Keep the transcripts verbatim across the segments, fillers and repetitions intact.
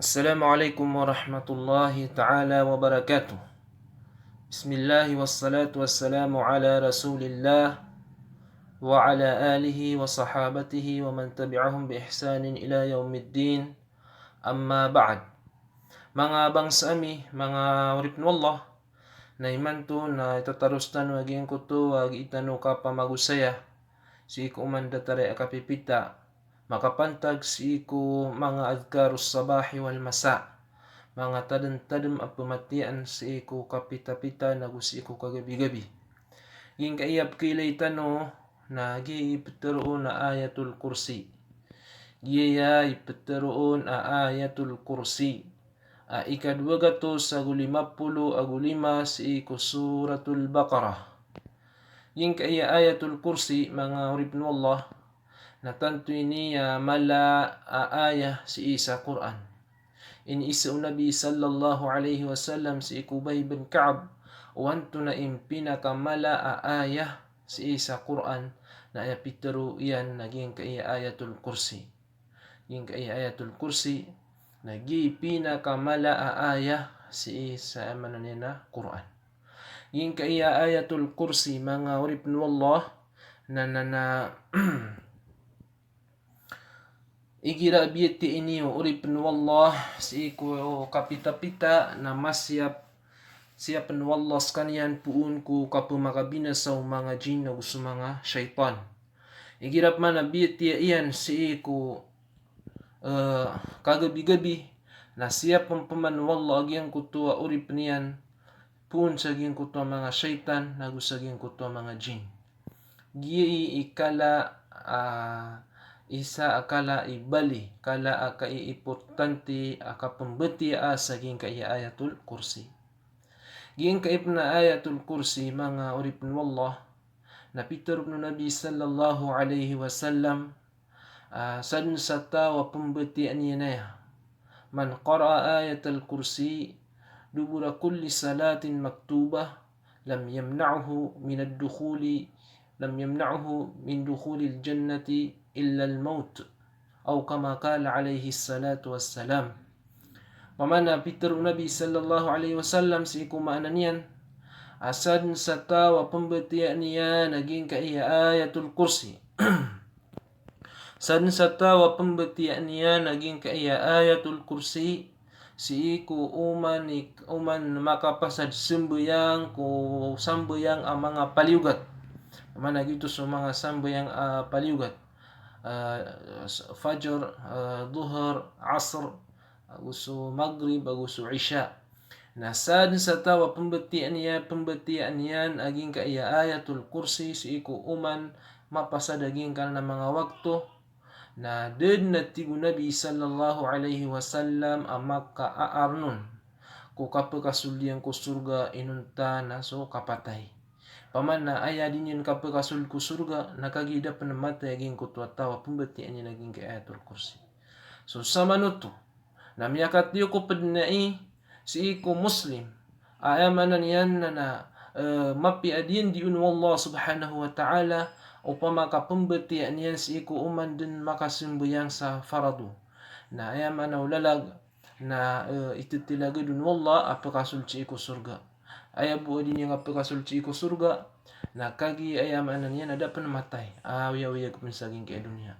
Assalamu alaikum warahmatullahi ta'ala wabarakatuh. Bismillah, wassalatu wassalamu ala Rasulillah wa ala alihi wa sahabatihi wa man tabi'ahum bi ihsanin ila yaumiddin. Amma ba'd. Manga bangsa ami, manga oripn o Allah, na imanto na itataros tano a giyangkoto a gii tano kapamagosaya sii ko oman datar a kapipita, makapantag sii ko manga adhkarus sabahi wal masa, manga tadmtadm a pmatiyaan sii ko kapitapita nago sii ko kagabigabi. Giyangkaya pkhailay tano na giyai ptharoon a Ayatul Kursi. Giyai ptharoon a Ayatul Kursi a ika dowa gatos ago lima polo ago lima sii ko Suratul Baqarah. Giyangkaya Ayatul Kursi, manga oripn o Allah, na tanto ini a mala a ayah sii sa Qur'an. Iniiza o Nabi sallallahu alaihi wasallam sii ko Ubay bin Ka'b o antonaa i pinakamala a ayah sii sa Qur'an, na aya pitharo iyan na giyangkaya Ayatul Kursi. Giyangkaya Ayatul Kursi na giyai pinakamala a ayah sii sa, aya maana niyan na, Qur'an. Giyangkaya Ayatul Kursi, manga oripn o Allah, na, na, na igira biyatiya ini o oripn o Allah sii ko kapitapita, na masiyap, siyapn o Allah skaniyan poon ko kapmakabinasa o manga jinn ago so manga shaytan. Igira pman a biyatiya iyan sii ko, eh, kagabigabi, na siyapn pman o Allah a giyangkoto a oripn iyan poon sa giyangkoto a manga shaytan nago sa giyangkoto a manga jinn. Giyai i kala, ah, isa a kala i bali, kala a kaiimportante a kapmbatiyaa sa giyangkaya Ayatul Kursi. Giyangkaya pn a Ayatul Kursi, manga oripn o Allah, na pitharo pn o Nabi sallallahu alaihi wasallam, ah, sadn sa taw a pmbatiyaan iyan aya. Man qara'a Ayatal Kursi dubura kulli salatin maktubah, lam yamna'hu minad dukhuli, lam yamna'hu min dukhulil jannati illal maut. Aw kama qala alaihi salatu wassalam. Pamana pitharo o Nabi sallallahu alaihi wasallam sii ko maana niyan, a sadn sa taw a pmbatiyaan iyan a giyangkaya Ayatul Kursi. Sadn sa taw a pmbatiyaan iyan a giyangkaya Ayatul Kursi sii ko oman i, oman makapasad sambayang ko sambayang a manga paliyogat. Maana giyoto so manga sambayang a paliyogat. Ah, Fajr, ah, Dhuhr, Asr, ago so Maghrib, ago so Isha. Na sadn sa taw a pmbatiyaan iyan, pmbatiyaan iyan a giyangkaya Ayatul Kursi sii ko oman mapasad a giyangkanan a manga wakto, na da dn a tig o Nabi sallallahu alaihi wasallam a makaaar on ko kapkasold iyan ko sorga inonta na so kapatay. Pamana aya di niyan kapkasold ko sorga, na kagiya da pn matay a giyangkoto a taw a pmbatiyaan iyan a giyangkaya Ayatul Kursi. So samanoto na miyakatiyoko pd na i sii ko Muslim a aya maana niyan na, na, eh, mapiya a diyandi on o Allah subhanahu wa ta'ala, opama ka pmbatiyaan iyan sii ko oman dn makasambayang sa farado. Na aya maana o lalag na, eh, ititilagad on o Allah a pkasold sii ko sorga. Aya bo a di niyan kapkasold sii ko sorga, na kagiya aya maana niyan na da pn matay, awiyawiya ko pn sa giyangkaya doniya.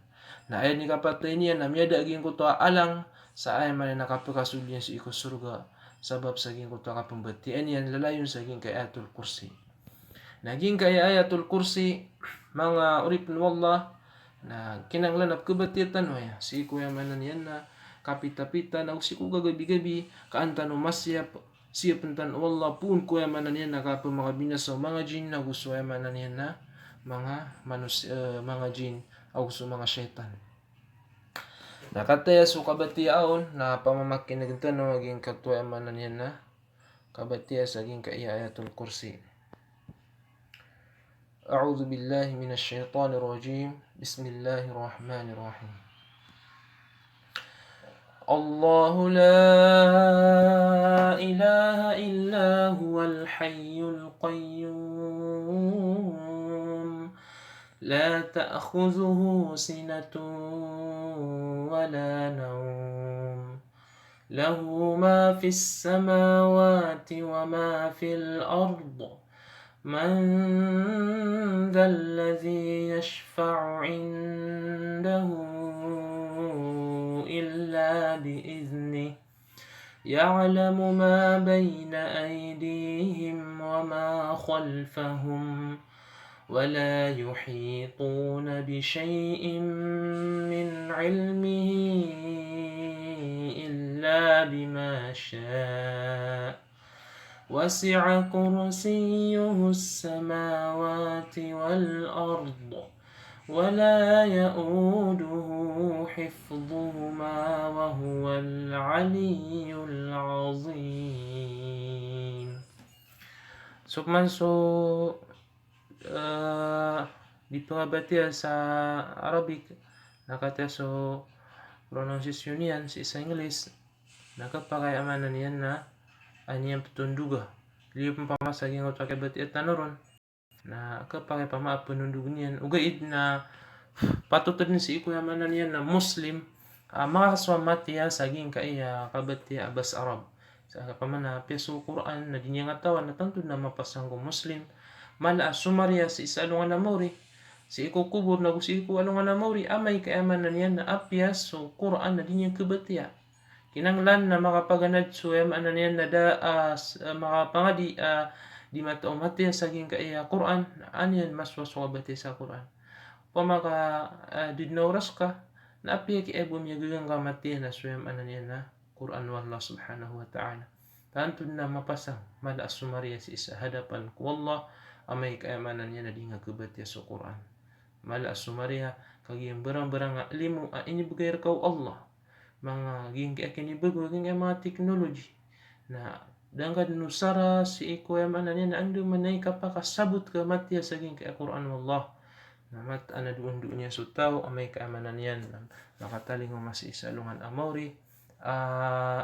Na aya di kapatay niyan na miyada a giyangkoto a alang sa aya maana niyan na kapkasold iyan sii ko sorga, sabap sa giyangkoto a kapmbatiyaan iyan lalayon sa giyangkaya Ayatul Kursi. Na giyangkaya Ayatul Kursi, manga oripn o Allah, na kinanglan a pkhabatiya tano aya sii ko aya maana niyan na kapitapita, na sii ko kagabigabi, ka an tano masiyap, siyapn tano o Allah poon ko aya maana niyan na kapmakabinasa o manga jinn, ago so aya maana niyan na manga manosiya, eh, manga jinn, ago so manga shaytan. Na kataya so kabatiyaa on, na pamamakinegn tano a giyangkoto a aya maana niyan na kabatiya sa giyangkaya Ayatul Kursi. أعوذ بالله من الشيطان الرجيم. بسم الله الرحمن الرحيم. الله لا إله إلا هو الحي القيوم. لا تأخذه سنة ولا نوم. له ما في السماوات وما في الأرض. من ذا الذي يشفع عنده إلا بإذنه. يعلم ما بين أيديهم وما خلفهم، ولا يحيطون بشيء من علمه إلا بما شاء. وسع كرسيه السماوات والأرض، ولا يؤوده حفظهما، وهو العلي العظيم. So pman so, eh, di pangabatiya sa Arabic, na katii so pronunciation iyan sii sa English, na kapakay a maana niyan na an iyan ptondoga. Liyo pn pama sa giyangkoto a kabatiya tano ron. Na kapakay pama a pnondog iyan. Ogaid na patot dn sii ko aya maana niyan na Muslim a makasowa matiya sa giyangkaya kabatiya a basa Arab. Sa pamana apiya so Qur'an na di niyan katawan na tanto na mapasang ko Muslim. Mala a somariya sii sa alongan a maori, sii ko kobor nago sii ko alongan a maori, amay ka aya maana niyan na apiya so Qur'an na di niyan kabatiya. Kinanglan na makapaganad so aya maana niyan na da, ah, s-, ah, makapangadi, ah, di matao matiya sa giyangkaya Qur'an, na an iyan masowa so kabatiya sa Qur'an. Opama ka, ah, di dn a oras ka, na apiya ki aya bo miyagaga ngka matiya na so aya maana niyan na Qur'an o Allah subhanahu wa ta'ala. Tanto na mapasang, mala a somariya sii sa hadapan ko Allah, amay ka aya maana niyan na di ngka kabatiya so Qur'an. Mala a somariya, ka giyangkaya mbarangbarang a limo a inibgay rka o Allah. Manga giyangkaya kinibago, giyangkaya manga technology. Na da ngka dn osara sii ko aya maana niyan na andamanaya i kapakasabot ka matiya sa giyangkaya Qur'an o Allah. Na mataan a doondoon iyan so taw, amay ka aya maana niyan na makatalingoma sii sa alongan a maori. Ah,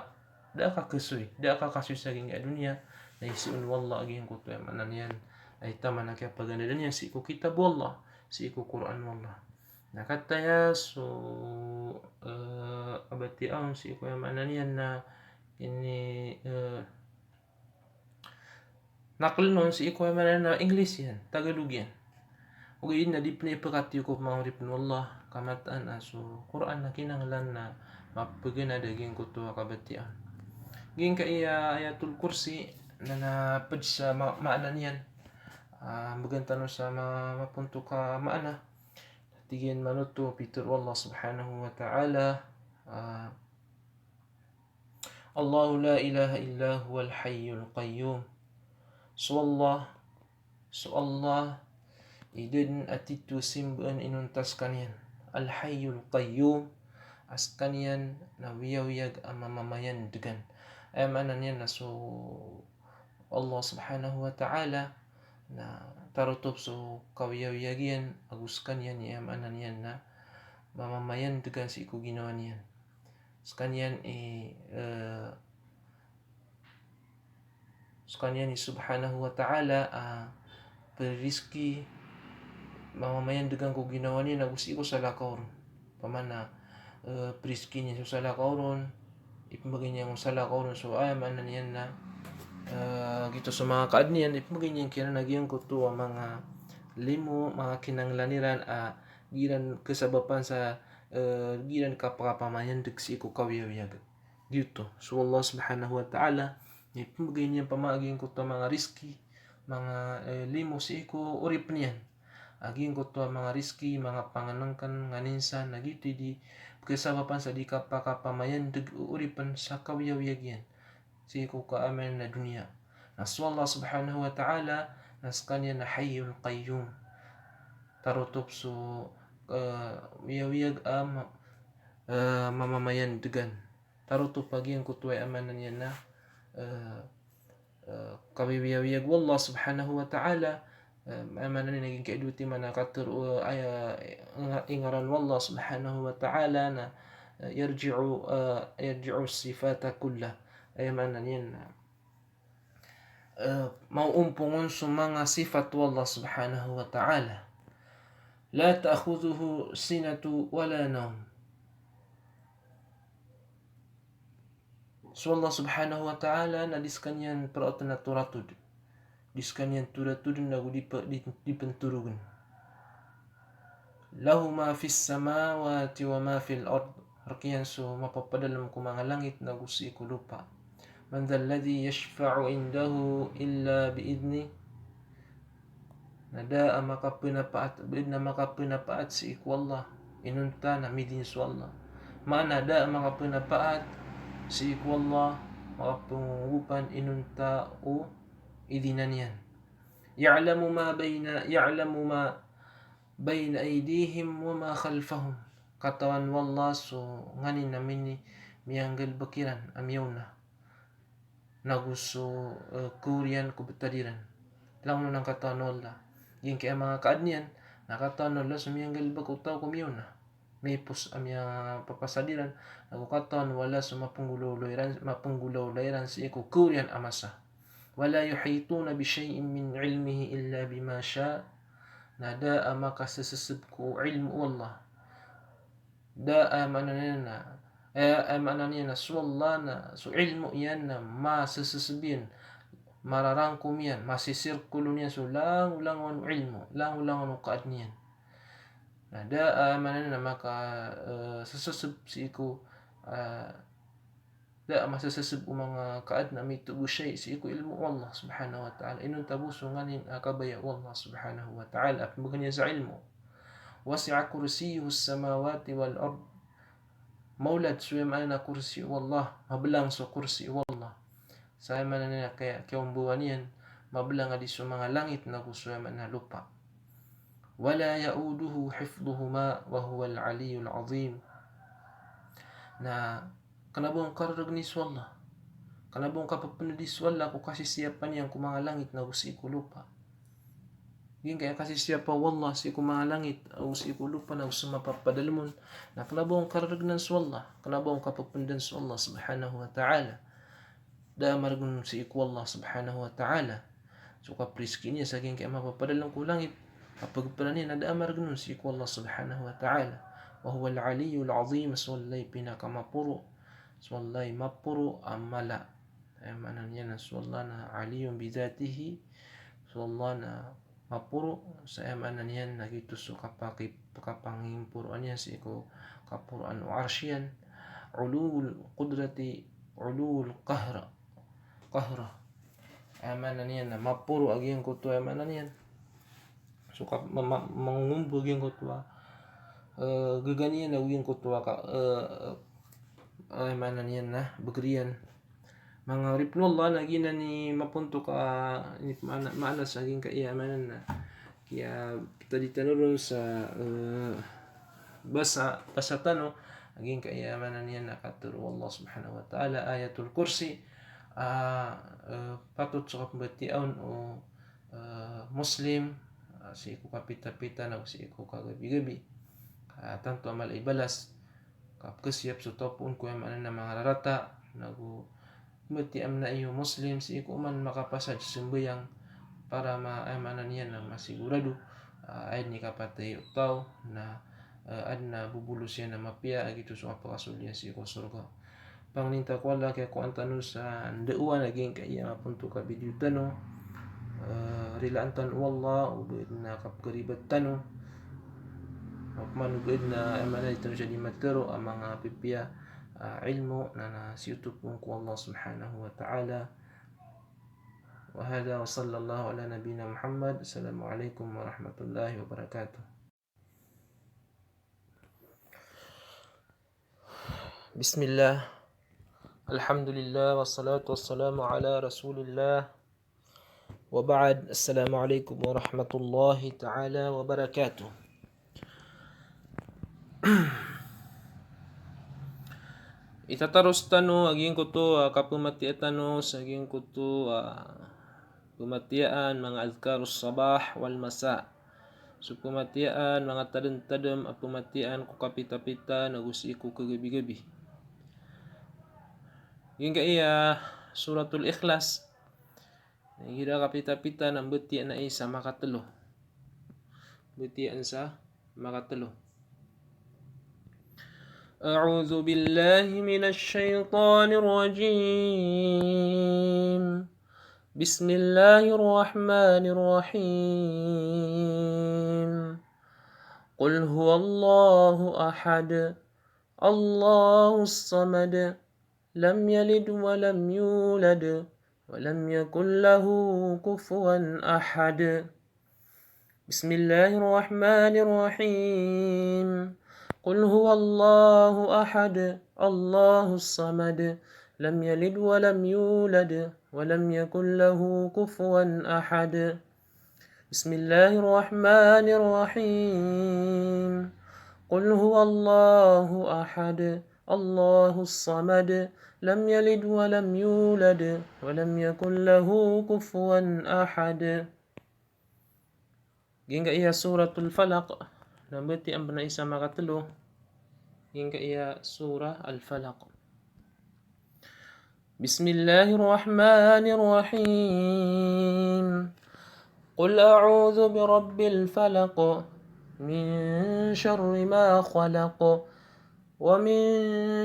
da a kakasoy, da a kakasoy sa giyangkaya doniya, na isoon o Allah a giyangkoto aya maana niyan, ay taman a kiyapaganada niyan sii ko kitab o Allah, sii ko Qur'an o Allah. Na kataya so, eh, kabatiya on sii ko aya maana niyan na ini, eh, nakln on sii ko aya maana niyan na English iyan, Tagalog iyan. Ogaid na di pn ipkatiyo ko manga oripn o Allah, ka mataan a so Qur'an na kinanglan na mapaganad a giyangkoto a kabatiya on. Giyangkaya Ayatul Kursi na, na pd sa ma-, maana niyan. Ah, mbgan tano sa ma-, mapontok a maana. Tig iyan manoto, pitharo o Allah subhanahu wa ta'ala, ah, Allahu la ilaha illa huwal hayyul qayyum. So Allah, so Allah i da dn a titho a simbaan inonta skaniyan. Al hayyul qayyum, a skaniyan na wiyawyag a mamamayandgan. Aya maana niyan na so Allah subhanahu wa ta'ala na tarotop so kawiyawiyag iyan, ago skaniyan i aya maana niyan na mamamayandgan sii ko ginawa niyan. Skaniyan i, eh, skaniyan i subhanahu wa ta'ala, ah, pririzki, mamamayandgan ko ginawa niyan ago sii ko salakaw ron. Pamana, eh, pririzki niyan so salakaw ron, ipmbgay niyan ko salakaw ron, so aya maana niyan na, eh, giyoto so manga kaadn iyan, ipmbgay niyan kiran a giyangkoto a manga limo, manga kinanglan iran, ah, giran kasabapan sa, eh, giran kapakapamayandg sii ko kawiyawiyag. Giyoto so Allah subhanahu wa ta'ala, na ipmbgay niyan pama a giyangkoto a manga rizki, manga, eh, limo sii ko oripn iyan. A giyangkoto a manga rizki, manga pangnngkn, nganin san, na giyoto i di kasabapan sa di kapakapamayandg o oripn sa kawiyawiyag iyan sii ko kaamayan a doniya. Na so Allah subhanahu wa ta'ala na skaniyan na hayyul qayyum. Tarotop so, eh, wiyawiyag a ma-, eh, mamamayandgan. Tarotop a giyangkoto a aya maana niyan na, eh, eh, kawiyawiyag o Allah subhanahu wa ta'ala, eh, aya maana niyan na giyangkaya dowa timan a katharo, eh, aya, inga-, ingaran o Allah subhanahu wa ta'ala na, eh, yarji'u, eh, yarji'u sifata kulla. Aya maana niyan na, eh, maoompong on so manga sifat o Allah subhanahu wa ta'ala. La ta'khudhuhu sinatun wa la nawm. So Allah subhanahu wa ta'ala na di skaniyan praotn a toratod. Di skaniyan toratoden ago di pe-, di, di pntorogen. Lahu ma fis samawati wa ma fil ard. Rk iyan so mapapadalm ko manga langit nago sii ko lopa. Man dhal ladhi yashfa'u indahu illa bi idhnih. Na da a makapnapaat, ba adn a makapnapaat sii ko Allah inonta na midin so Allah. Maana da a makapnapaat sii ko Allah, makapngongopan inonta o idinan iyan. Ya'lamu ma bayna, ya'lamu ma bayna aydihim wa ma khalfahum. Katawan o Allah so nganin a mini-, miyanggalbk iran a miyaona nago so, eh, kawriyan ko btad iran. Langon on a katawan o Allah. Giyangkaya manga kaadn iyan, na katawan o Allah so miyanggalbk o taw ko miyaona. Mipos a miyapapasad iran, nago katawan o Allah so mapnggolawla iran, mapnggolawla iran sii ko kawriyan a masa. Wala yuhituna bi shay'in min ilmihi illa bima sha. Na da a makasasasb ko ilmo o Allah. Da a maana niyan na, eh, a maana niyan na so Allah na, so ilmo iyan na masasasb iyan, mararangkom iyan, masisirkolo niyan so langolangon o ilmo, langolangon o kaadn iyan. Na da a maana niyan na maka, eh, sasasb sii ko, eh, da a masasasb o manga kaadn a mitogo shay sii ko ilmo o Allah subhanahu wa ta'ala. Inonta bo so nganin a kabaya o Allah subhanahu wa ta'ala a pmbgan iyan sa ilmo. Wasi'a kursiyyuhus samawati wal ard. Maolad so aya maana na kursi o Allah, mablang so kursi o Allah. Sa aya maana niyan na kaya, kiyaombawan iyan, mablang a di so manga langit nago so aya maana na lopa. Wala ya'uduhu hifdhuhuma wa huwal aliyyul azim. Na kna ba on karargni so Allah. Kna ba on kapapnddi so Allah ko kasisiyapa niyan ko manga langit nago sii ko lopa. Giyangkaya kasisiyapa o Allah sii ko manga langit ago sii ko lopa nago so mapapadalm on. Na kna ba on karargnan so Allah. Kna ba on kapapndn so Allah subhanahu wa ta'ala. Da a margn on sii ko Allah subhanahu wa ta'ala so kaprizki niyan sa giyangkaya mapapadalm ko langit, kapagpra niyan na da a margn on sii ko Allah subhanahu wa ta'ala. Wa huwal aliyyul azim, so Allah i pinakamaporo, so Allah i maporo a mala. Aya maana niyan na so Allah na aliyyun bi dhatihi, so Allah na maporo, sa aya maana niyan na giyoto so kapaki-, kapangimporoan iyan sii ko kaporoan o arsh iyan, uluwul qudrati, uluwul qahra, qahra. Aya maana niyan na maporo a giyangkoto, aya maana niyan so ka-, ma-, ma-, mangombo a giyangkoto a, eh, gaga niyan a giyangkoto a ka-, eh, aya maana niyan na bgr iyan. Manga oripn o Allah, na giyanan i mapontok a, ini maana, maana sa giyangkaya maana na kiyaptadi tano ron sa, eh, basa, basa tano, a giyangkaya maana niyan na katharo o Allah subhanahu wa ta'ala, Ayatul Kursi, ah, eh, patot so kapmbatiyaa on o, eh, Muslim, ah, sii ko kapitapita nago sii ko kagabigabi. Ah, tanto a mala i balas, kapkasiyap so taw poon ko aya maana na manga rarata, nago mati amna iyo Muslim sii ko oman makapasad sa sambayang, para ma-, aya maana niyan na masigurado, ah, aya dn i kapatay o taw na, ah, adn a bobolos iyan a mapiya, a giyoto so kapakasold iyan sii ko sorga. Pangnin ta ko Allah, kiyakowa tano sa ndaowan a giyangkaya mapontok a video tano, eh, rilaan tano o Allah o ba adn a kapkaribat tano. Opama o ba adn a, aya maana, di tano siya di matharo a manga pipiya, ah, ilmo na, na siyoto poon ko Allah subhanahu wa ta'ala. Wa hadha wa sallallahu ala nabiyyina Muhammad. Assalamu alaikum warahmatullahi wabarakatuh. Bismillah. Alhamdulillah, wassalatu wassalamu ala Rasulillah. Wa ba'd, assalamu alaikum warahmatullahi ta'ala wabarakatuh. Itataros tano a giyangkoto a kapmatiyaa tano sa giyangkoto a pmatiyaan manga adhkarus sabah wal masa. So pmatiyaan manga tadmtadm a pmatiyaan ko kapitapita nago sii ko kagabigabi. Giyangkaya Suratul Ikhlas. Igira kapitapita na mbatiyaan sa makatlo. Mbatiyaan sa makatlo. أعوذ بالله من الشيطان الرجيم. بسم الله الرحمن الرحيم. قل هو الله أحد، الله الصمد، لم يلد ولم يولد، ولم يكن له كفوا أحد. بسم الله الرحمن الرحيم. قل هو الله أحد، الله الصمد، لم يلد ولم يولد، ولم يكن له كفوا أحد. بسم الله الرحمن الرحيم. قل هو الله أحد، الله الصمد، لم يلد ولم يولد، ولم يكن له كفوا أحد. Giyangkaya Suratul Falaq, na mbatiya a pman a isa makatelo. Giyangkaya Surah Al-Falaq. بسم الله الرحمن الرحيم. قل أعوذ برب الفلق، من شر ما خلق، ومن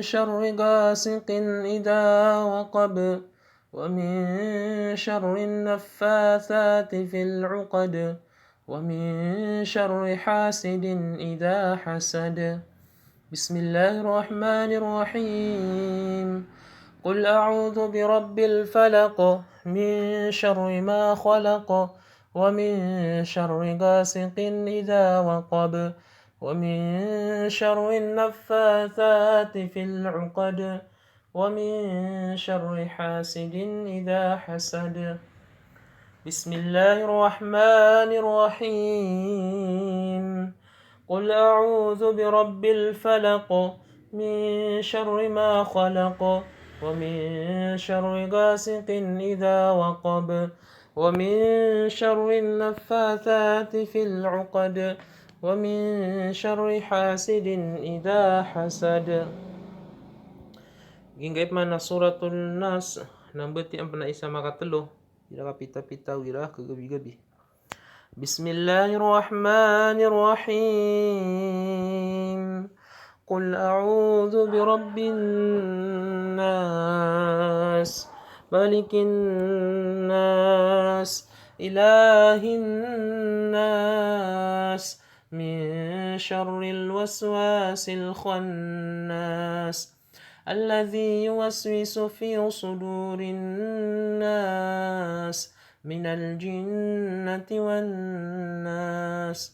شر غاسق إذا وقب، ومن شر النفاثات في العقد، ومن شر حاسد إذا حسد. بسم الله الرحمن الرحيم. قل أعوذ برب الفلق، من شر ما خلق، ومن شر غاسق إذا وقب، ومن شر النفاثات في العقد، ومن شر حاسد إذا حسد. بسم الله الرحمن الرحيم. قل أعوذ برب الفلق، من شر ما خلق، ومن شر غاسق إذا وقب، ومن شر النفاثات في العقد، ومن شر حاسد إذا حسد. Giyangkaya pman a Suratul Nas, na mbatiya a pman a isa makatelo. Ira kapitapita, ira kagabigabi. بسم الله الرحمن الرحيم. قل أعوذ برب الناس، ملك الناس، إله الناس، من شر الوسواس الخناس، الذي يوسوس في صدور الناس، من الجنة والناس.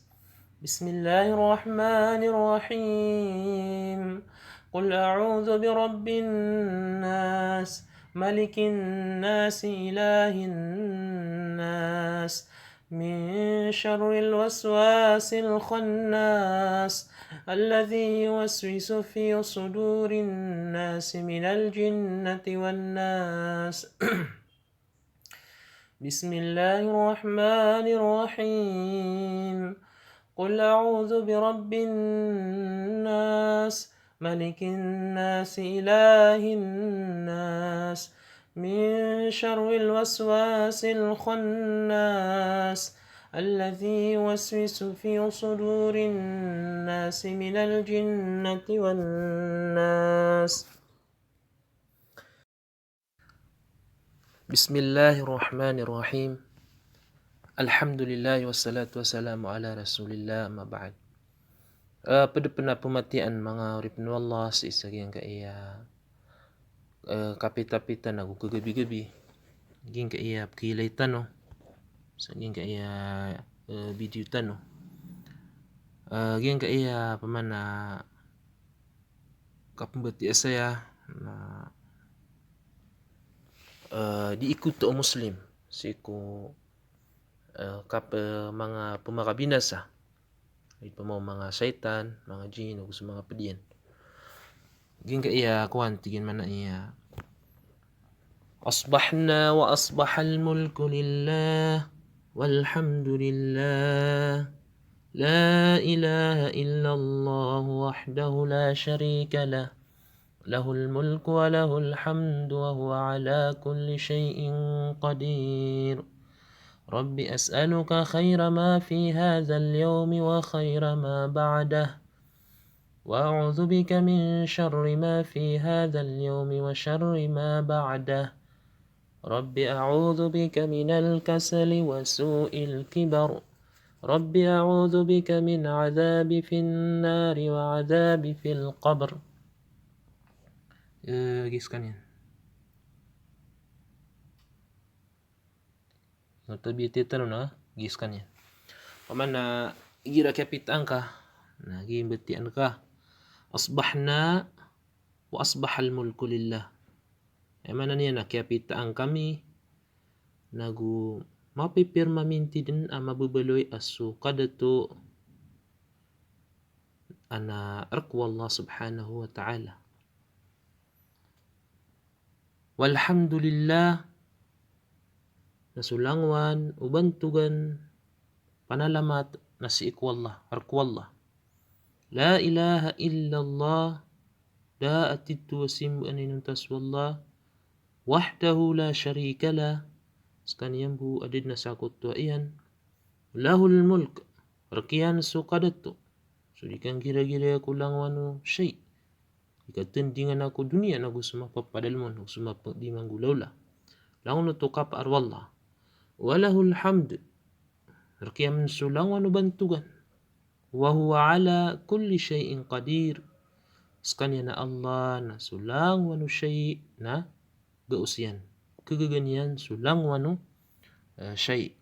بسم الله الرحمن الرحيم. قل أعوذ برب الناس، ملك الناس، إله الناس، من شر الوسواس الخناس، الذي يوسوس في صدور الناس، من الجنة والناس. بسم الله الرحمن الرحيم. قل أعوذ برب الناس، ملك الناس، إله الناس، من شر الوسواس الخناس، الذي يوسوس في صدور الناس، من الجنة والناس. بسم الله الرحمن الرحيم. الحمد لله والصلاة والسلام على رسول الله، أما بعد. Eh, ped pen a pematiyaan manga oripen o Allah sii sa giyangkaya, eh, kapitapita nago kagabigabi. Giyangkaya pekhailay tano sa giyangkaya, eh, video tano. Eh, giyangkaya pman a kapembatiya saya na, eh, di ikoto o Muslim sii ko, eh, kap-, eh, manga pemakabinasa. Ipama o manga shaytan, manga jinn, ago so manga ped iyan. Giyangkaya kowan, tig iyan, maana iyan: أصبحنا وأصبح الملك لله والحمد لله لا إله إلا الله وحده لا شريك له له الملك وله الحمد وهو على كل شيء قدير. رب أسألك خير ما في هذا اليوم وخير ما بعده. وأعوذ بك من شر ما في هذا اليوم وشر ما بعده. رب أعوذ بك من الكسل وسوء الكبر. رب أعوذ بك من عذاب في النار وعذاب في القبر. Eh, giya skaniyan. Na tabiya titano na giya skaniyan. Pamana igira kiyapitaan ka, na giya mbatian ka, "Asbahna wa asbahal mulku lillah." Aya maana niyan na kiyapitaan kami, nago mapipir mamintiden a mababaloy a so kadato a na rk o Allah subhanahu wa ta'ala. Walhamdulillah, na so langowan o bantogan, panalamat na sii ko Allah, rk o Allah. La ilaha illallah, da a titho a simbaan a inonta so Allah, wahdahu la sharika lah, skaniyan bo a da dn a sakotoa iyan, lahul mulk, rk iyan so kadato, so di kanggiragira ko langowan o shay, di katindingan ko doniya nago so mapapadalem on, nago so mapagdimanggolawla. Langon oto kapaar o Allah. Walahul hamd, rk iyan so langowan o bantogan. Wa huwa ala kulli shay'in qadir. Skaniyan a Allah na so langowan o shay na gaos iyan. Kagagan iyan so langowan o, eh, shay.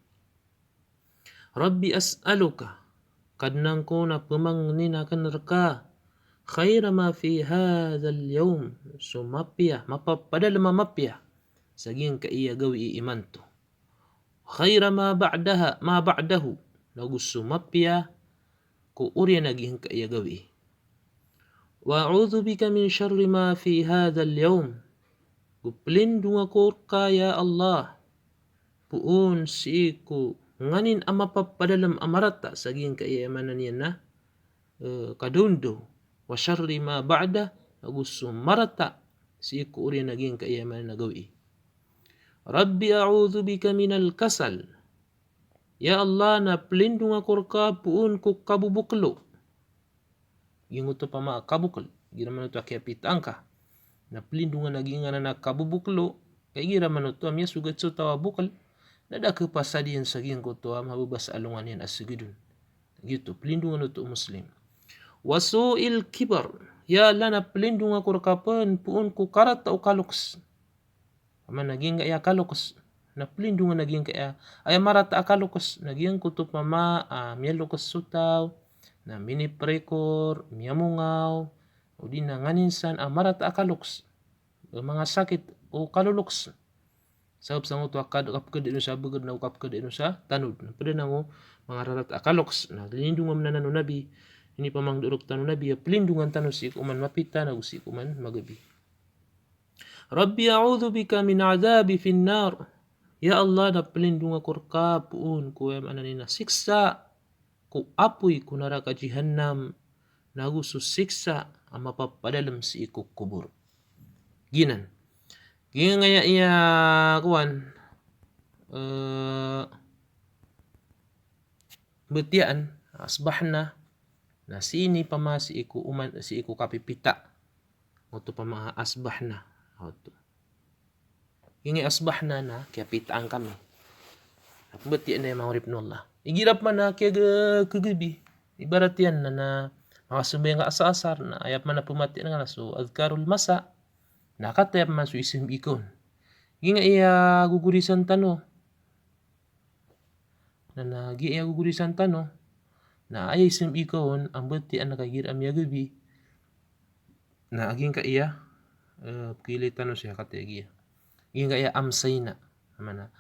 Rabbi as'aluka, Kadnan ko, na pamangnin aken rka, khaira ma fi hadhal yawm, so mapiya, mapapadalem a mapiya sa giyangkaya gawii imanto. Khaira ma ba'daha, ma ba'dahu, nago so mapiya ko oriyan a giyangkaya gawii. Wa a'udhu bika min sharri ma fi hadhal yawm. Go plindong ako rka, ya Allah, poon sii ko nganin a mapapadalem a marata sa giyangkaya, aya maana niyan na, eh, kadaondaw. Wa sharri ma ba'dah, ago so marata sii ko oriyan a giyangkaya, aya maana niyan na gawii. Rabbi a'udhu bika minal kasal. Ya Allah, na plindong ako rka poon ko kabobokelo. Giyangkoto pama a kabokel, igira manoto a kiyapitaan ka, na plindongan a giyangkanan a kabobokelo, ka igira manoto a miyasogat so taw a bokel, na da a kepasad iyan sa giyangkoto a mababa sa alongan iyan a segedon. Giyoto, plindongan oto o Muslim. Wa su'il kibar, ya Allah, na plindong ako rka pen poon ko karata o kaloks. Pama na giyangkaya kaloks, na plindongan a giyangkaya, aya marata a kaloks, na giyangkoto pama a miyaloks so taw, na miniprekor, miyamongaw, odi na nganin san a marata a kaloks, manga sakit o kaloloks. Sabap sangkoto a kad-, kapeked ino sa beged nago kapeked ino sa tanod. Na ped anan o manga rarata a kaloks, na plindongan anan o Nabi, inipamangni rektano o Nabi a plindongan tano sii ko oman mapita nago sii ko oman magabi. Rabbi a'udhu bika min adhabi fin nar. Ya Allah, na plindong ako rka poon ko, aya maana niyan na, siksa ko apoy ko naraka Jahannam, nago so siksa a mapapadalem sii ko kobor. Giyanan. Giyangkaya iya kowan, eh, mbetiyaan, asbahna, na sii ini pama sii ko oman, sii ko kapipita. Oto pama asbahna. Oto. Giyangkaya asbahna na kiyapitaan kami. Mbetiyaan, aya manga oripen o Allah. Igira pman a kiyaga-, kagabi. Ibarat iyan na, na makasambayang ka asar-asar, na aya pman a pematiyaan ka na so adhkarul masa. Na kataya pman so isimbi ka on. Giyangkaya gogorisan tano. Na, na giyaya gogorisan tano, na aya isimbi ka on a mbetiyaan ka igira a miyagabi. Na giyangkaya, eh, pekilay tano siya kataya giya. Giyangkaya amsayna. Maana,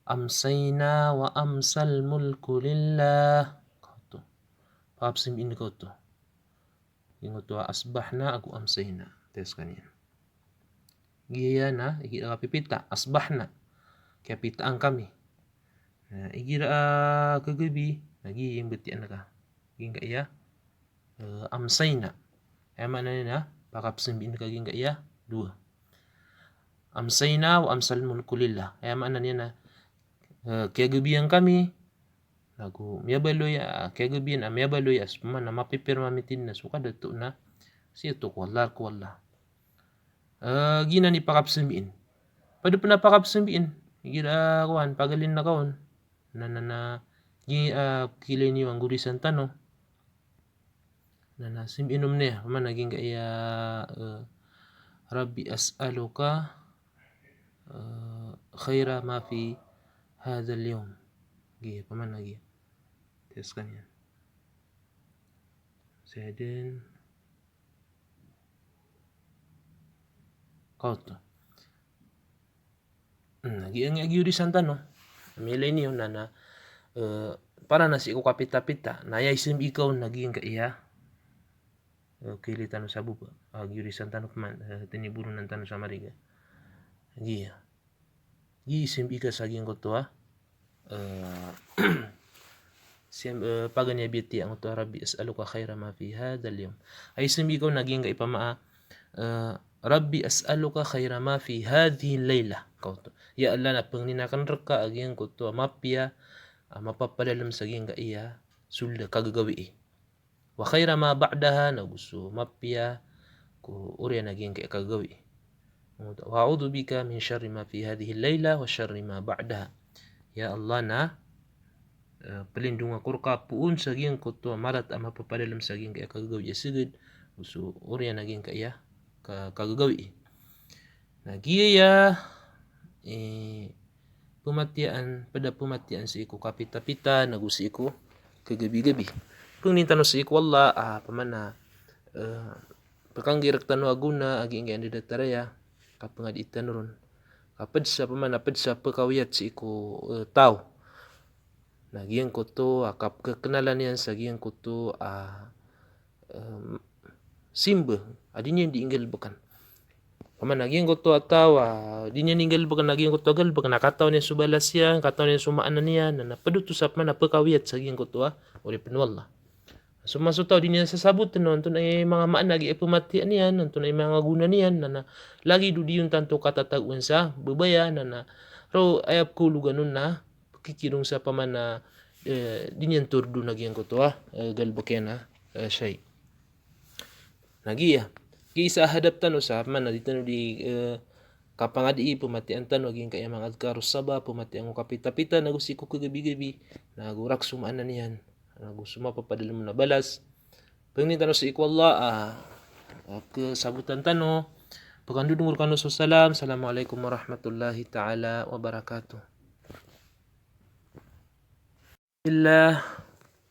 amsayna wa amsal mulku lillah. Kaoto. Pakapsimbin kaoto. Giyangkoto a asbahna ago amsayna. Test kaniyan. Giya na, igira kapipita, asbahna. Kiyapitaan kami. Na, igira a kagabi, na giya i mbetiyaan ka. Giyangkaya, eh, amsayna. Aya maana niyan na, pakapsimbin ka giyangkaya, dowa. Amsayna wa amsal mulku lillah. Aya maana niyan na, eh, kiyagabian kami, Nago miyabaloy a, kiyagabiyan a miyabaloy a so pman a mapipir mamitid na so kadato na sii oto ko Allah, ko Allah. Eh, giyanan i pakapsambiin. Pd pn a pakapsambiin. Igira, ah, kowan, pagalin na kaon. Na, na, na, gi-, ah, kilay niyo a gorisan tano. Na, na, sambiin o mn iyan, pman a giyangkaya, eh, "Rabbi as'aluka, eh, khaira ma fi hadhal yawm." Giya, pman a giya. Test kan iyan. Sadn. Kaoto. Hmm, na giyangkaya gorisan tano. Miyailay niyo na, na, eh, para na sii ko kapitapita. Na aya isambi ka on na giyangkaya, eh, kilay tano sa boba. Ah, gorisan tano pman, eh, tiniboronan tano sa mariga. Giya. Giya i sambi ka sa giyangkoto a, eh, sim-, eh, paganay a biyatiya angkoto a, "Rabbi as'aluka khaira ma fi hadhal yawm." Aya isambi ka on na giyangkaya pman a, eh, "Rabbi as'aluka khaira ma fi hadhihil laylah." Kaoto. Ya Allah, na pangnin akn rka a giyangkoto a mapiya a mapapadalm sa giyangkaya sold a kagagawii. "Wa khaira ma ba'daha," nago so mapiya ko oriyan a giyangkaya kagagawii. "Wa a'udhu bika min sharri ma fi hadhihil laylah wa sharri ma ba'daha." Ya Allah, na, eh, plindong ako rka poon sa giyangkoto a marat a mapapadalm sa giyangkaya kagagawii a sgd, go so oriyan a giyangkaya ka-, kagagawii. Na giyaya, eh, pmatiyaan, pd a pmatiyaan sii ko kapitapita, nago sii ko kagabigabi. Pangnin tano sii ko Allah, ah, pman a, eh, pkanggi rktano a gona a giyangkaya datar aya, kapangadii tano ron. Ka pd sa pman a, pd sa pkawiyat sii ko, eh, taw. Na giyangkoto a kapkaknalan iyan sa giyangkoto a, em, simba a di niyan di nggalbkan. Pman a giyangkoto a taw a di niyan di nggalbkan, na giyangkoto a galbk na katawan iyan so balas iyan, katawan iyan so maana niyan, na, na pd oto sa pman a pkawiyat sa giyangkoto a oripn o Allah. So masa o taw di niyan sasabotn o antonaa i manga maana a giya pmatiyaan iyan, antonaa i manga gona niyan, na, na lagid o di on tanto katatagoan sa babaya, na, na roo aya pkhaologan on na pkikirong sa pman a, eh, di niyan tordon a giyangkoto a, eh, galbk iyan a, eh, shay. Na giya, giya i isa a hadap tano sa pman a di tano di, eh, kapangadii, pmatiyaan tano a giyangkaya manga adhkarus sabah, pmatiyaan ko kapitapita, nago sii ko kagabigabi, nago rakhs o maana niyan, nago so mapapadalm on a balas. Pangnin tano sii ko Allah, ah, ah, kasabotan tano. Pkandodong rkano so salam. Assalamu alaikum warahmatullahi ta'ala wabarakatuh. Bismillah.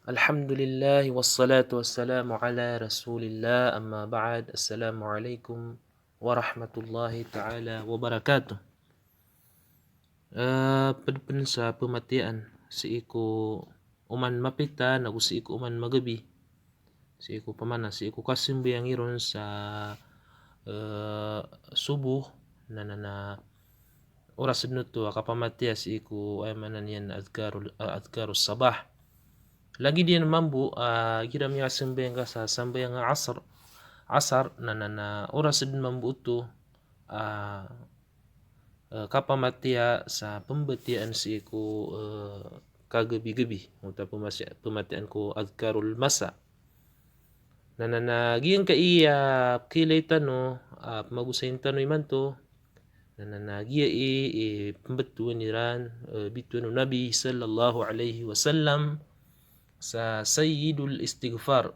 Alhamdulillah, wassalatu wassalamu ala Rasulillah, amma ba'd. Assalamu alaikum warahmatullahi ta'ala wabarakatuh. Eh, pd pn sa pmatiyaan sii ko oman mapita, nago sii ko oman magabi. Sii ko pman a, sii ko kasambayang iron sa, eh, soboh, na, na, na oras dn oto a kapamatiya sii ko, aya maana niyan, adhkarul, ah, adhkarus sabah. Lagid iyan mambo, ah, igira miyasambayang ka sa sambayang a asr, asar, na, na, na oras dn mambo oto, ah, eh, kapamatiya sa pmbatiyaan sii ko, eh, kagabigabi, oto a pmasi-, pmatiyaan ko adhkarul masa. Na, na, na giyangkaya pkhailay tano, ah, pmagosayn tano imanto, na, na, na giya i, i pmbtowan iran, eh, bitowan o Nabi sallallahu alaihi wasallam sa sayyidul istighfar.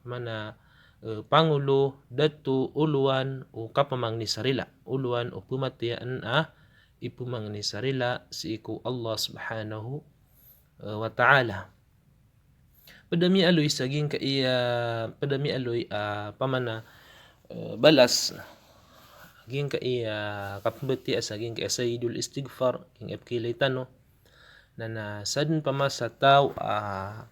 Maana, eh, pangolo, dato, olowan o kapamangni sa rila, olowan o pmatiyaan a ipmangni sa rila sii ko Allah subhanahu, eh, wa ta'ala. Pd a miyaaloy sa giyangkaya, pd a miyaaloy, ah, pman a, eh, balas. Giyangkaya kapmbatiya sa giyangkaya sayyidul istighfar, giyangkaya pkhailay tano. Na, na sadn pman sa taw a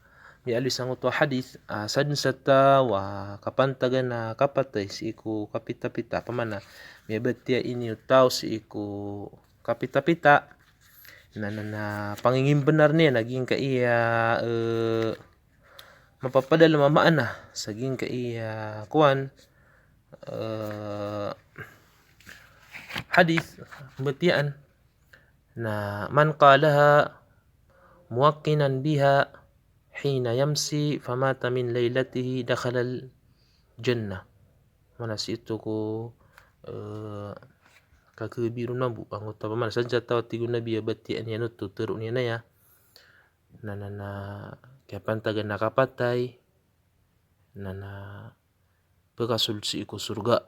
miyaaloy sangkoto a hadith, ah, sadn sa taw a kapantagan a kapatay sii ko kapitapita, pman a miyabatiya ini o taw sii ko kapitapita, na, na, na pangingimbnar niyan a giyangkaya, eh, mapapadalm a maana sa giyangkaya kowan, eh, hadith, pmbatiyaan. Na, "Man qalaha muwaqqinan biha hina yamsi famata min laylatihi dakhalal jannah. Mana sii oto ko, e, kagabi ron mambo, angkoto a pamana sa jataw a tig o Nabi a batiya niyan oto, tero niyan aya. Na, na, na, kiyapantagan a kapatay, na, na, pekasold sii ko sorga.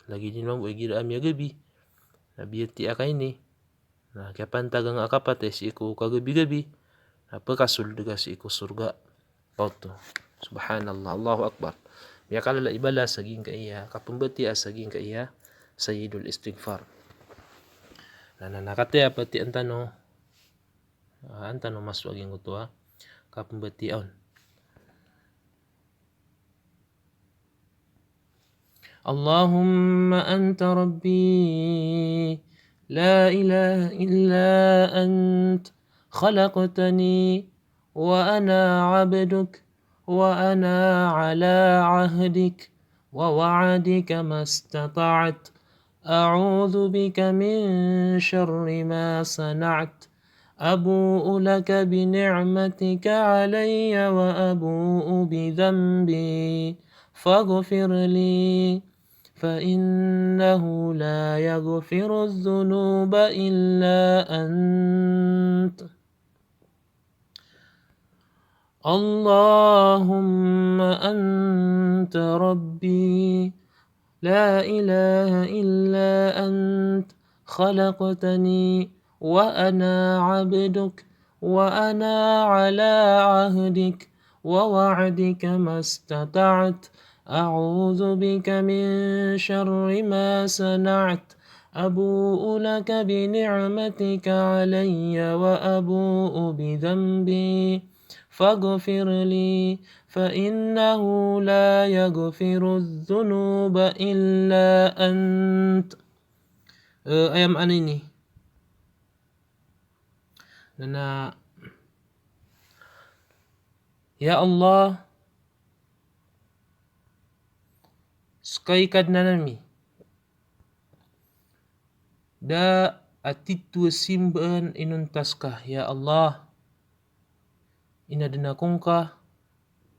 Lagid iyan mambo igira a miyagabi na biyatiya ka ini, na kiyapantagan a kapatay sii ko kagabi-gabi, na pekasold ka sii ko sorga. Oto. Subhanallah, Allahu Akbar. Miyakalala i balas sa giyangkaya kapembatiya sa giyangkaya Sayyidul Istighfar. Na, na, na, kataya patiyaan tano, ah, an tano masowa giyangkoto a kapembatiya on. اللهم أنت ربي لا إله إلا أنت خلقتني وأنا عبدك وأنا على عهدك ووعدك ما استطعت أعوذ بك من شر ما صنعت أبوء لك بنعمتك علي وأبوء بذنبي فاغفر لي فإنه لا يغفر الذنوب إلا أنت اللهم أنت ربي لا إله إلا أنت خلقتني وأنا عبدك وأنا على عهدك ووعدك ما استطعت أعوذ بك من شر ما صنعت أبوء لك بنعمتك علي وأبوء بذنبي فاغفر لي فإنه لا يغفر الذنوب إلا أنت. Eh, aya maana ini. Na, na, ya Allah, seka i Kadnan ami. Da a titho a simbaan inonta seka, ya Allah. Inaden ako ngka,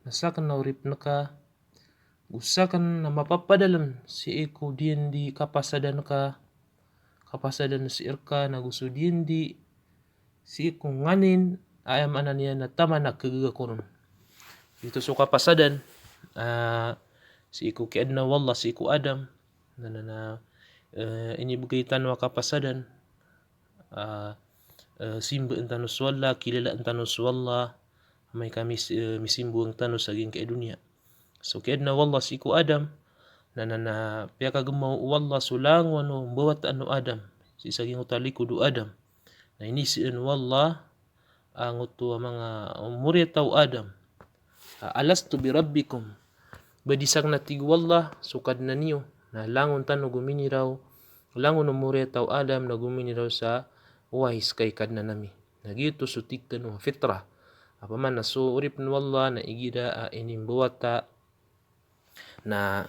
na saken na oripen ka, go saken na mapapadalem sii ko diyandi kapasadan ka, kapasadan sii reka, na go so diyandi sii ko nganin, aya maana niyan na taman a kagaga ko ron. Ito so kapasadan, ah, sii ko kiyaden o Allah sii ko Adam, na, na, na, eh, inibegay tano a kapasadan, ah, eh, simbaan tano so Allah, kilalaan tano so Allah, amay ka mis-, eh, misimbowang tano sa giyangkai a doniya. So kiyaden o Allah sii ko Adam, na, na, na, piyakagemaw o Allah so langowan o mbawataan o Adam, sii sa giyangkoto a likod o Adam. Na inisaan o Allah angkoto a manga moriyataw o Adam. A, "Alastu bi rabbikum?" Ba di saken, a tig o Allah, so Kadnan iyo? Na langon tano gominiraw, langon o moriyataw o Adam na gominiraw sa, "Oway, seka i Kadnan ami." Na giyoto so tig tano a fitrah. Opama na so oripen o Allah na igira a inimbawata na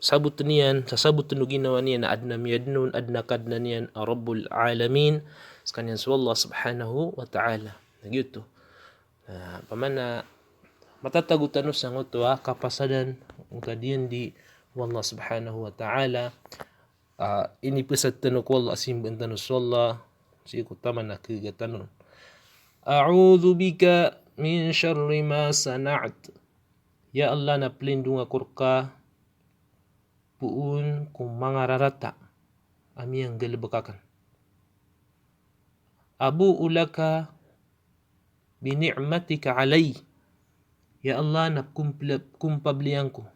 saboten iyan, sasaboten o ginawa niyan na aden a miyaden on, aden a Kadnan iyan a Rabbul Alamin, sekaniyan so Allah Subhanahu wa Ta'ala. Na giyoto. Na, opama na matatago tano sangkoto a kapasadan, angkadiyan di o Allah Subhanahu wa Ta'ala, ah, inipesad tano ko Allah, simbaan tano so Allah, sii ko taman a kagaga tano. "A'udhu bika min sharri ma sana'at." Ya Allah, na pelindong ako reka poon ko manga rarata a miyanggalebek aken. "Abu'u laka bi ni'matika alay." Ya Allah, na pekumpla-, pekumpabliyan ko,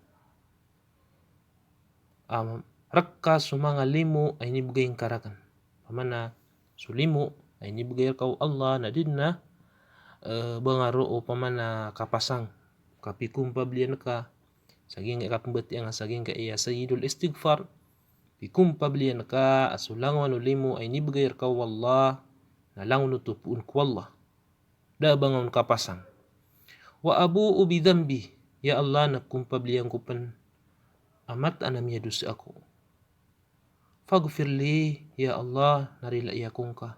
am, reka so manga limo a inibegay ngka raken. Opama na so limo a inibegay reka o Allah na di den a, eh, bangaro o opama na kapasang. Ka pekumpabliyan ka sa giyangkai a kapembatiya nga sa giyangkai a Sayyidul Istighfar. Pekumpabliyan ka a so langowan o limo a inibegay reka o Allah na langon oto poon ko Allah. Da a ba nga on kapasang. "Wa abu'u bi dhanbi." Ya Allah, na pekumpabliyan ko pen a mataan a miyadosa ako. "Faghfir li," ya Allah, na rilai ako ngka.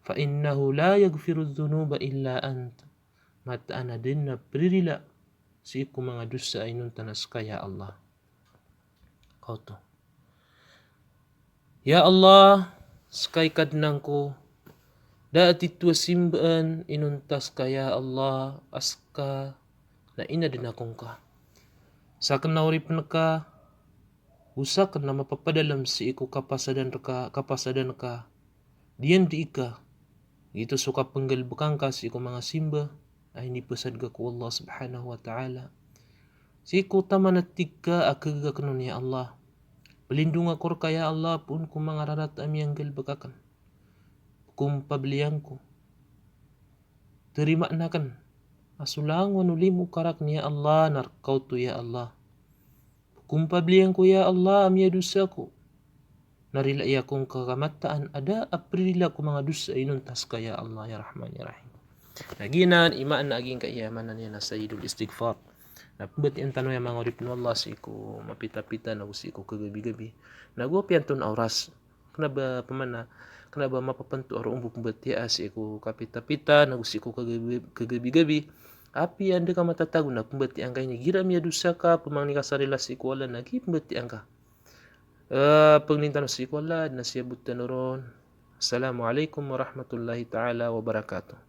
Fa innahu la yaghfirudh dhunuba illa ant. Mataan a da dn a pririla sii ko manga dosa a inonta na ska, ya Allah. Kaoto. Ya Allah, ska i Kadnan ko, da a titho a simbaan inonta ska, ya Allah, a ska na inadn ako ngka. Sakn a oripn ka, o sakn a mapapadalm sii ko kapasadan rka, kapasadan ka, diyandi ka, giyoto so kapnggalbka ngka sii ko manga simba a inipasad ka ko Allah subhanahu wa ta'ala. Sii ko taman a tig ka a khagaga akn on, ya Allah. Plindong ako rka, ya Allah, poon ko manga rarata a miyanggalbk akn. Pkhompabliyan ko. Tarimaan akn a so langon o limo ka rakn, ya Allah, na rka oto, ya Allah. Pkhompabliyan ko, ya Allah, a miyadosa ako. Na rilai ako ngka ka mataan a da a pririla ko manga dosa inonta ska, ya Allah, ya Rahman, ya Rahim. Na giyanan i maana a giyangkaya maana niyan a Sayyidul Istighfar. Na pmbatiyaa tano, ya manga oripn o Allah, sii ko mapitapita nago sii ko kagabigabi. Nago apiya antonaa oras. Kna ba pman a, kna ba mapapnto a roo bo pmbatiyaa sii ko kapitapita nago sii ko kagabi-, kagabigabi. Apiya anda ka matatago na pmbatiyaan ka ini. Igira miyadosa ka, pmangni ka sa rila sii ko Allah na giya pmbatiyaan ka. Eh, pangnin tano sii ko Allah, na siyabot tano ron. Assalamu alaikum warahmatullahi ta'ala wabarakatuh.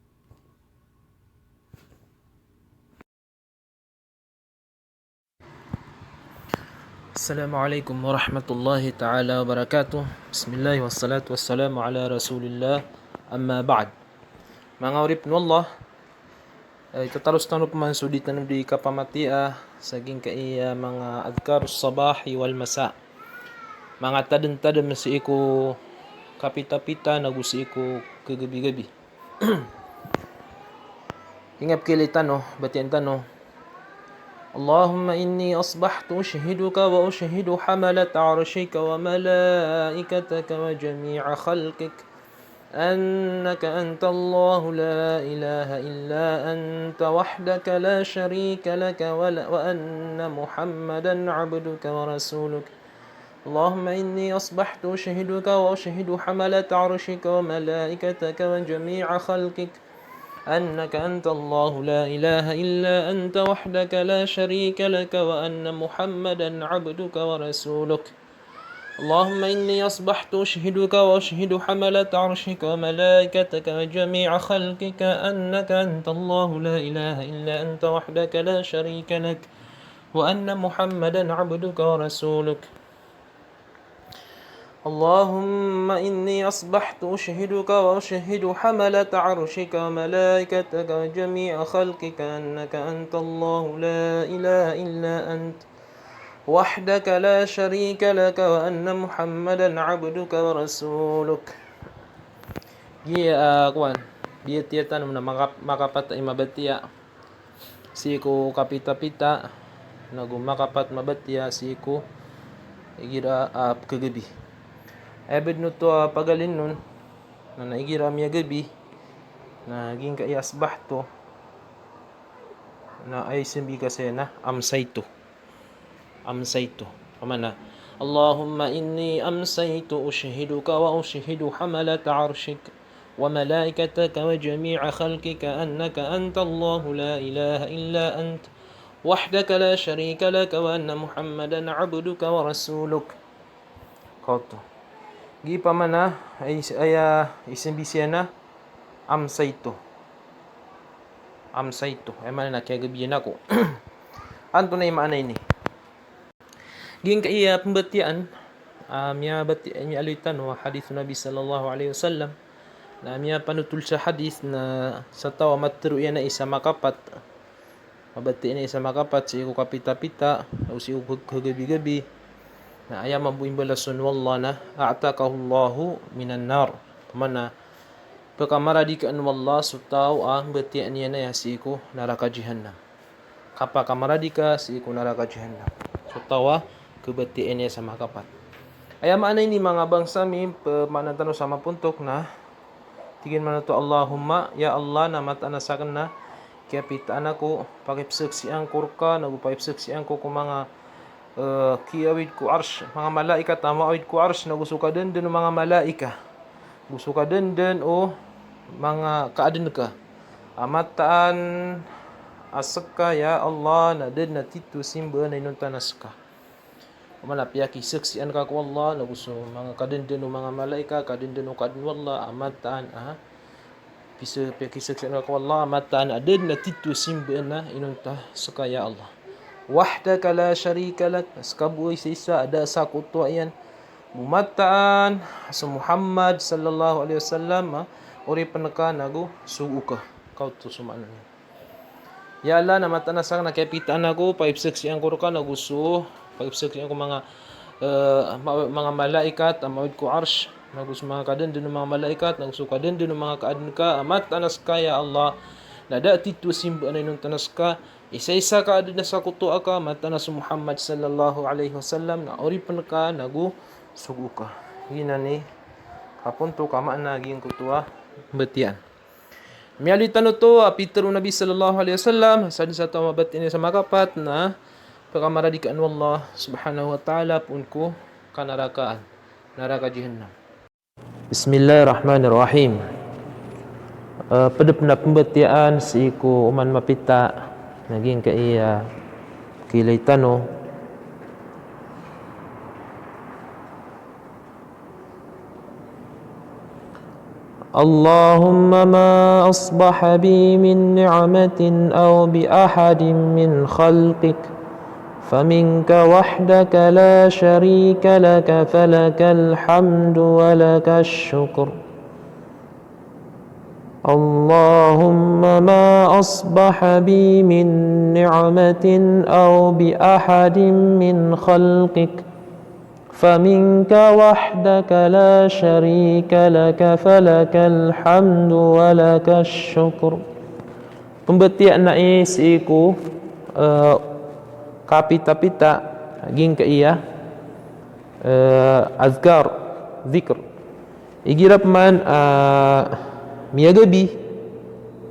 Assalamu alaikum warahmatullahi ta'ala wabarakatuh. Bismillah, wassalatu wassalamu ala Rasulillah. Amma ba'd. Manga oripn o Allah, eh, itataros tano pman so di tano di kapamatiyaa sa giyangkaya manga adhkarus sabahi wal masa. Manga tadmtadm sii ko kapitapita nago sii ko kagabigabi. Ingap kili tano, batian tano. اللهم إني أصبحت أشهدك وأشهد حملة عرشك وملائكتك وجميع خلقك أنك أنت الله لا إله إلا أنت وحدك لا شريك لك ولا-، وأن محمدا عبدك ورسولك. اللهم إني أصبحت أشهدك وأشهد حملة عرشك وملائكتك وجميع خلقك أنك أنت الله لا إله إلا أنت وحدك لا شريك لك وأن محمدا عبدك ورسولك. اللهم إني أصبحت أشهدك وأشهد حملة عرشك وملائكتك وجميع خلقك أنك أنت الله لا إله إلا أنت وحدك لا شريك لك وأن محمدا عبدك ورسولك. اللهم إني أصبحت أشهدك وأشهد حملة عرشك وملائكتك وجميع خلقك أنك أنت الله لا إله إلا أنت وحدك لا شريك لك وأن محمدا عبدك ورسولك. Giya, ah, kowan, biyatiya tano na maka-, makapat i mabatiya sii ko kapitapita, nago makapat mabatiya sii ko igira, ah, kagabi. Aya badn oto a pagalin on, na, na igira miyagabi, na giyangkaya asbahtu, na aya isambi ka saya na amsaytu. Amsaytu. Pamana, اللهم إني أمسيت أشهدك وأشهد حملة عرشك وملائكتك وجميع خلقك أنك أنت الله لا إله إلا أنت وحدك لا شريك لك وأن محمدا عبدك ورسولك. Kaoto. Giya pamana, ay, aya isambi saya na amsaytu. Amsaytu. Aya maana na kiyagabiyan ako. Antonaa i maana ini? Giyangkaya pmbatiyaan, ah, miyabati-, miyaaloy tano a hadith o Nabi sallallahu alaihi wasallam. Na miyapanotol sa hadith na sa taw a matharo iyan a isa makapat. Mabatiya niyan isa makapat sii ko kapitapita, o sii ko kagabigabi. Na aya mambo i mbalasan o Allah na, "A'taqahullahu minan nar." Pamana, pkamaradika o Allah so taw a mbatiya niyan aya sii ko naraka Jahannam. Kapakamaradika sii ko naraka Jahannam so taw a kabatiya niyan isa makapat. Aya maana ini manga bangsa mi, pmaana tano sa mapontok na, tig iyan mambo oto, Allahumma, ya Allah, na mataan a sakn na kiyapitaan ako, pakipzaksian ko rka, nago pakipzaksian ko ko manga, eh, kiyaawid ko Arsh, manga malaikat a maawid ko Arsh, nago so kadndn o manga malaika, go so kadndn o manga kaadn ka a mataan a ska, ya Allah, na da dn a tito simbaan a inonta na ska. Oman a piyakisaksian ka ko Allah, nago so manga kadndn o manga malaikat, kadndn o Kadn o Allah, a mataan a pisa-, piyakisaksian ka ko Allah, a mataan a da dn a tito simbaan a inonta ska, ya Allah. Wahdaka la sharika lak, ska bo i isaisa a da a sakotoa iyan. Bo mataan so Muhammad sallallahu alaihi wasallam a oripn ka nago sogo ka. Kaoto so maana niyan. Ya Allah, na mataan a ska na kiyapitaan ako, pakisaksian ko rka nago so, pakisaksian ko manga, eh, ma-, manga malaikat a mawid ko Arsh, nago so manga kadndn o manga malaikat, nago so kadndn o manga kaadn ka a mataan a ska, ya Allah, na da a tito simbaan a inonta na ska. Isaisa ka a da dn a sakotoa ka, mataan a so Muhammad sallallahu alaihi wasallam na oripn ka nago sogo ka. Giyanan i kapontok a maana a giyangkoto a mbatiya. Miyaaloy tano oto a pitharo o Nabi sallallahu alaihi wasallam, sa dn sa taw a mabatiya niyan sa makapat na pkamaradikaan o Allah subhanahu wa ta'ala poon ko kanarakaan, naraka Jahannam. Bismillahirrahmanirrahim. Eh, pd pn a pmbatiyaan sii ko oman mapita na giyangkaya a kiilay tano. اللهم ما أصبح بي من نعمة أو بأحد من خلقك فمنك وحدك لا شريك لك فلك الحمد ولك الشكر. اللهم ما أصبح بي من نعمة أو بأحد من خلقك فمنك وحدك لا شريك لك فلك الحمد ولك الشكر. Pmbatiyaan ai sii ko, eh, kapitapita giyangkaya, eh, adhkar, dhikr. Igira pman, eh, miyagabi,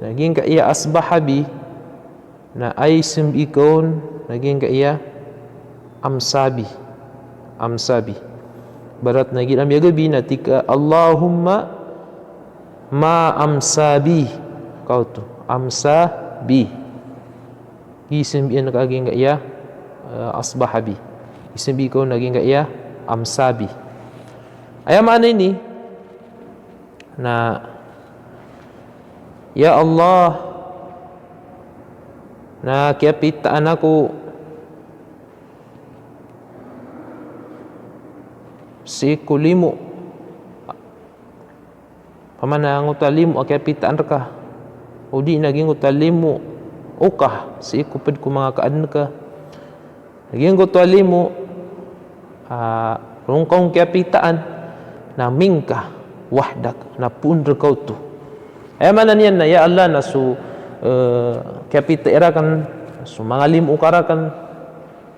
na giyangkaya asbaha bi, na aya isambi ka on na giyangkaya amsa bi. Amsa bi. Ibarat na igira miyagabi na tig ka, Allahumma ma amsa bi. Kaoto, amsa bi. Isambi ka a giyangkaya, eh, asbaha bi. Isambi ka on na giyangkaya amsa bi. Aya maana ini, na, ya Allah, na kiyapitaan ako sii ko limo. Pamana angkoto a limo a kiyapitaan rka. O di na giyangkoto a limo o ka sii ko pd ko manga kaadn ka. Giyangkoto a limo, ah, roo ngka on kiyapitaan, na minka wahdak, na poon rka oto. Aya maana niyan na, ya Allah, na so, eh, kiyapitai rakn, so manga limo o ka rakn,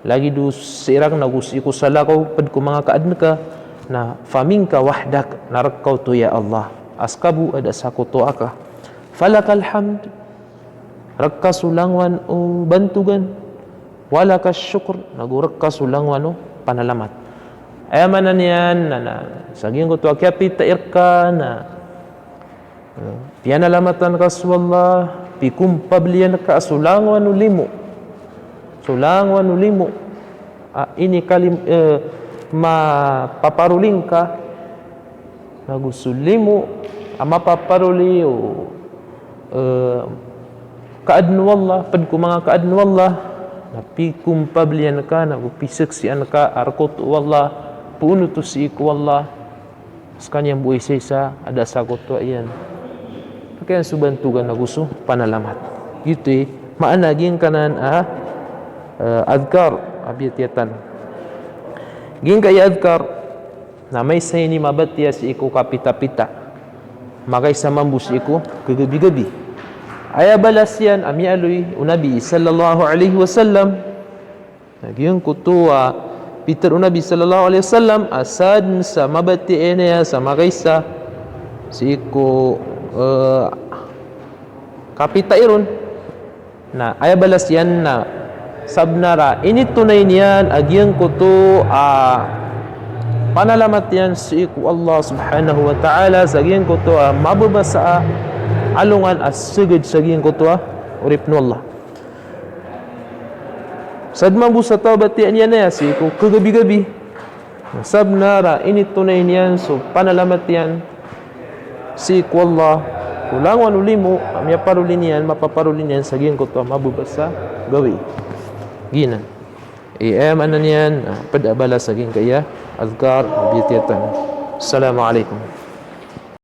lagid o sii rakn ago sii ko salakaw pd ko manga kaadn ka, na faminka wahdak, na rka oto, ya Allah. A ska bo a da a sakotoa ka. Falakal hamd, rka so langowan o bantogan. Walakash shukr, nago rka so langowan o panalamat. Aya maana niyan na, na sa giyangkoto a kiyapitai rka na, eh, piyanalamatan ka so Allah, pikompabliyan ka so langowan o limo. So langowan o limo a inikalim-, eh, mapaparoli ngka, nago so limo a mapaparoli o, eh, kaadn o Allah, pd ko manga kaadn o Allah, na pikompabliyan ka, nago pisaksian ka a rka oto o Allah, poon oto sii ko Allah. Skaniyan bo a isaisa a da a sakotoa iyan. Rka iyan so bantogan ago so panalamat. Giyoto i maana giyangkanan a, eh, adhkar a biyatiya tano. Giyangkaya adhkar na maisa ini mabatiya sii ko kapitapita. Makaisa mambo sii ko kagabigabi. Aya balas iyan a miyaaloy o Nabi sallallahu alaihi wasallam. Na giyangkoto a pitharo o Nabi sallallahu alaihi wasallam a sadn sa mabatiya niyan sa makaisa sii ko, eh, kapitai ron. Na aya balas iyan na sabnar a initonay niyan a giyangkoto a panalamat iyan sii ko Allah subhanahu wa ta'ala sa giyangkoto a mababasa a alongan a seged sa giyangkoto a oripn o Allah. Sadn mambo sa taw a batiya niyan aya sii ko kagabi-gabi. Sabnar a initonay niyan so panalamat iyan sii ko Allah ko langowan o limo a miyaparoli niyan, mapaparoli niyan sa giyangkoto a mababa sa gawii. Giyanan i aya maana niyan a pd a balas sa giyangkaya adhkar a biyatiya tano. Assalamu alaikum.